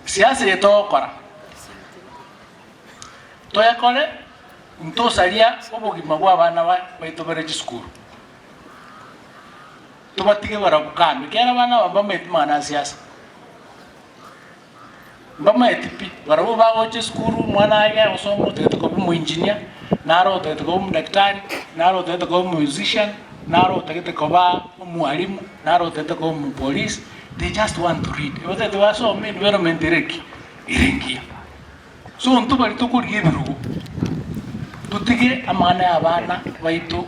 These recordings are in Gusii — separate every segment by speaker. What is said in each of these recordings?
Speaker 1: Siasa eye togokora, toyekore ntosaria obogima bwa abana baito bare chisukuru. Tobatige barabwo kando, ekiagera abana aba mbamaeti mang'ana a siasa. Mbamaeti pi, barabwo bagocha esukuru, omwana aye agosoma otagete koba omoengineer, naro otagete koba omodaktari, naro otagete koba omomusician, naro otagete koba omwalimu, naro otagete koba omopolice, they just want to read. Ebatagete basome environment ere ki? Ere engiya. So intwe baria tokorigia ebirogo, totige amang'ana ya abana baito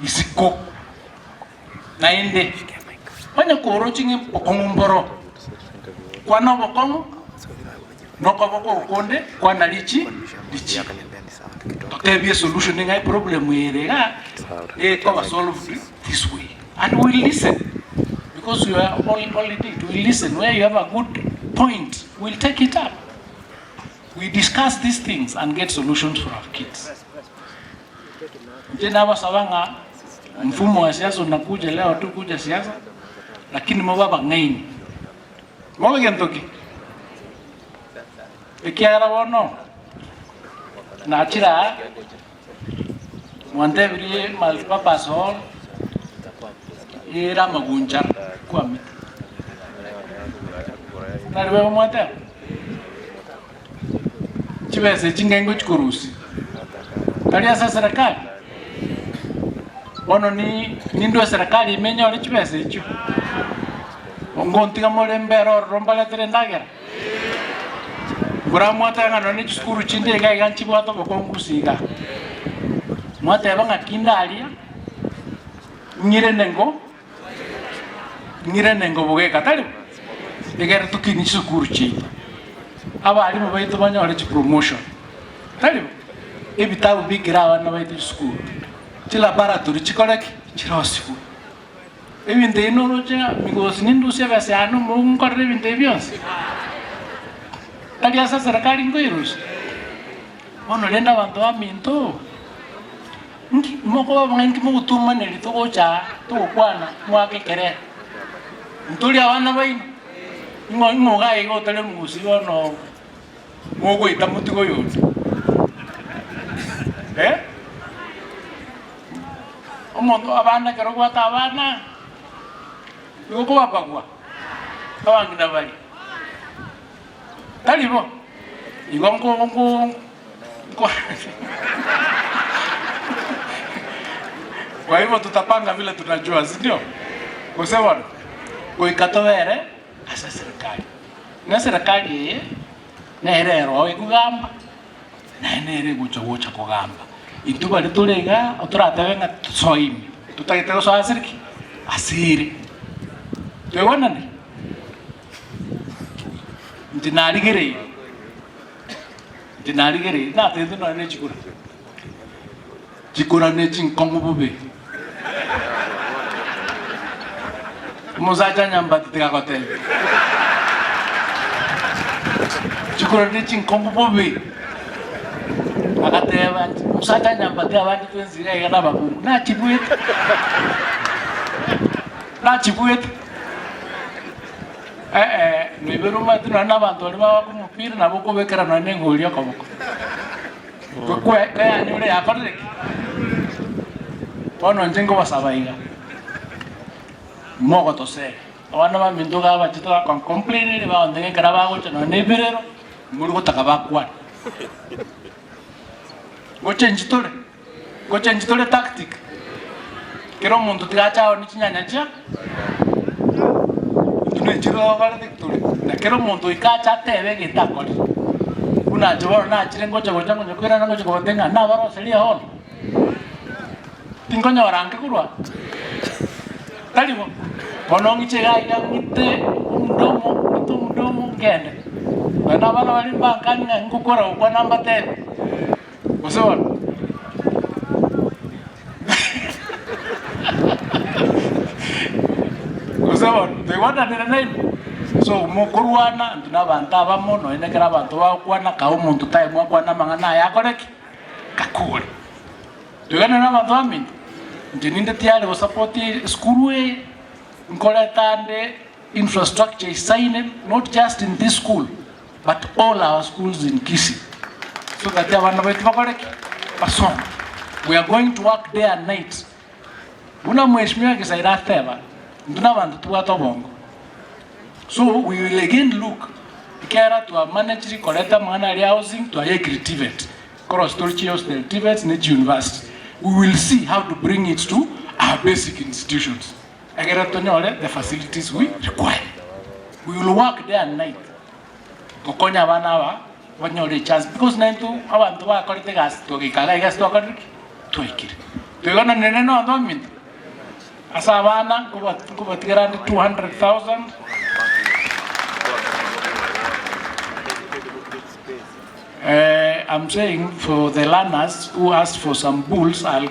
Speaker 1: isiko. Naende onye koroche ng'a obokong'u mboro, kwana obokong'u, na okoboko okonde kwana richi richiiko. Totebie esolution ng'a eproblem eye ere igaa ekoba solved this way and we will listen because we are all all indeed we will listen where you have a good point we will take it up we discuss these things and get solutions for our kids. Inche nabasaba ng'a mfumo wa siasa unakuja leo hatukuja siasa lakini mobe abang'aini. Mobe gento ki? Ekiagera bono nachire aa mwantebirie multipurpose hall ere amagunchara kwamete. Nari bebe mwateba? Chibesa echi ng'ai ngochia korusia? Tari ase eserekari? Bono ni nindwe eserekari ime nyore chibesa echio? Ngontiga more mbere ororo mbaretere endagera? Mboramwatebe ng'a nonye chisukuru chinde iga iga nchibwate obokongu gose igaa. Mwateba ng'aki ndaria, ng'irane ngo Ng'irane ngobogeka, tari bo? Egere tokinie chisukuru chiaito, abalimu baito banyore chipromotion, tari bo? Ebitabu bikere abana baito chisukuru, chilaboratory chikore ki? Chirosigwe. Ebinto ebi noroche ng'a migosi nindusie ebesa yane omoungu nkorere ebinto ebi bionsi? Tari ase eserekari nkoirusia? Bono rende abanto baminto. Inki mokoba buna inki mogotumaneria togocha aa togokwana mwake ekerero? Ntori abana baino? Ing'o ing'o iga iga otari omogusii bono mogoita motige oyonde? Eh? Omonto abana ekero obwate abana, nigo okobabagua abang'ina baria. Tari bo? Igo nko nko nko Kwa hivyo tutapanga vile tunajua, si ndio? Gose bono goika tobere ase eserikali. Na eserikali eye nere eroo ekogamba, naye nere egocha gocha kogamba. Intwe baria tore igaa toratebe ng'a tosoe ime, totagete gosoa ase ki? Ase ere. Tweigwananire? Inche narigereire, inche narigereire, natebete nonya ne chikura, chikura ne chinkong'u bobe. Omosacha anyambati tiga agotebia, chikura ne chinkong'u bobe, agateba omosacha anyambati abande twensi iga iga nabakungu, nachibuete, nachibuete. Ee, noibere omanyete nonya na abanto baria bagoaka omopira nabo okobekera nonya na engori okoboko. Kwe kayanyure yakorire ki? Bono inche nkobasaba iga, mogotosega, abana baminto iga abachete bakoncomplainire bagontebia ekero bagocha nonya na ebirero, mbori gotaka bakwane. Gochenchi tore. Gochenchi tore tactic, kera omonto tiga ache aone chinyanya chia intwe nechire tokorete ki tore, na kera omonto goika ache atebe egento akorire. Buna inche bono nachire ngocha gocha ngonya koirana ngocha kobatebia ng'a nabaroserie ehono, tinkonyora nge korwa aa, tari bo? Bono ng'iche iga iga ng'ite omudomo ng'ite omudomo ngende, nonye na abana baria mbankanie ng'a ngokora gokwana mbatebie. Gose bono? Gose bono? Toigwananire nainwe? So mokorwana intwe na abanto abamo nonya na ekero abanto bagokwana kae omonto time akwane amang'ana aye akore ki? Akore. Toigwanane na abanto baminto? Inche ninde tiyari gosupport esukuru eye, nkoreta ande. infrastructure isaine not just in this school but all our schools in Kisii so that abana baito bakore ki? Basome. We are going to work day and night buna Mheshimiwa Gisaira ateba, intwe nabanto tobwate obongo. So we will again look ekiagera twa managed koreta amang'ana aria housing twayeekire TVET, Cross tori chi hostel TVETs ne chi university. We will see how to bring it to our basic institutions egere tonyore the facilities we require. We will work day and night gokonya abana aba banyore echance because naintwe abanto bakorete egasi togaika iga egasi twakorire ki? Twaikire. Toigananire naende abanto baminto? Ase abana nkobatigera ande 200,000. I'm saying for the learners who asked for some bulls, I'll.